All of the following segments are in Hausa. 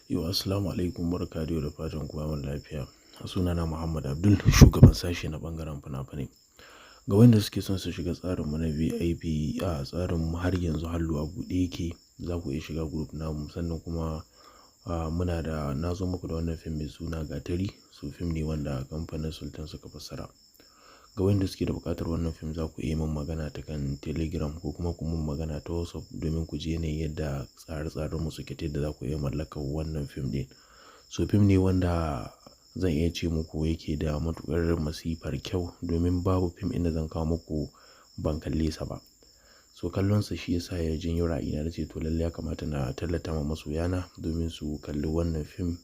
Yau, assalamu alaikum, barka da yau, da fatan kowa mun lafiya. Sunana Muhammad Abdul, shugaban sashe na bangaren fina-finai. Ga wanda suke son su shiga tsarinmu na VIP, a tsarin mu har yanzu hallo a buɗe yake, za ku iya shiga group namu. Sannan kuma muna da, na zo muku da wannan fim mai suna Gatari. So fim ne wanda kamfanin Sultan suka fassara. Ga wanda suke da buƙatar wannan fim, za ku iya min magana ta kan Telegram ko kuma ku mun magana ta WhatsApp domin ku ji yanayin yadda tsare-tsaren mu suke ta yadda za ku iya mallakar wannan fim ɗin. So fim ne wanda zan iya ce muku yake da matuƙar masifar kyau, domin babu fim inda zan kawo muku ban kalle sa ba. So kallonsa shi ya sa ya janyo ra'ayina na ce to lallai ya kamata na tallata ma masoyana domin su kalli wannan fim,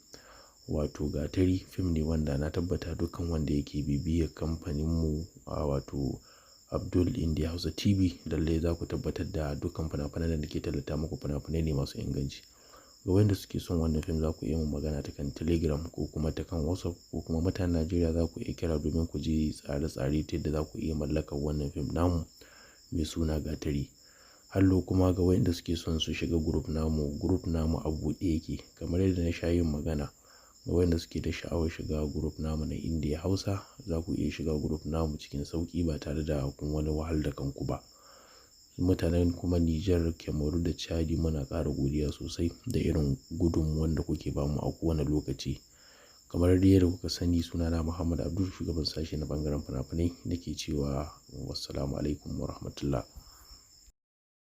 wato Gatari. Fim ne wanda na tabbata dukkan wanda yake bibiyar kamfaninmu, wato Abdul India Hausa TV, lallai za ku tabbatar da dukkan fina-finan da nake tallata muku fina-finai ne masu inganci. Ga wanda suke son wannan fim, za ku iya mun magana ta kan Telegram ko kuma ta kan WhatsApp, ko kuma mutanen Najeriya za ku iya kira domin ku ji tsare-tsare ta yadda za ku iya mallakar wannan fim namu mai suna Gatari. Hallo kuma ga wayanda suke son su shiga group namu, group namu a buɗe yake kamar yadda na sha yin magana. Ga wayanda suke da sha'awar shiga group namu na India Hausa, za ku iya shiga group namu cikin sauƙi ba tare da kun wani wahal da kanku ba. Mutanen kuma Nijar, Kamaru da Chadi, muna ƙara godiya sosai da irin gudunmuwan da kuke bamu a kowane lokaci. Kamar dai yadda kuka sani, sunana Muhammad Abdul, shugaban sashe na bangaren fina-finai, nake cewa wassalamu alaikum wa rahmatullah.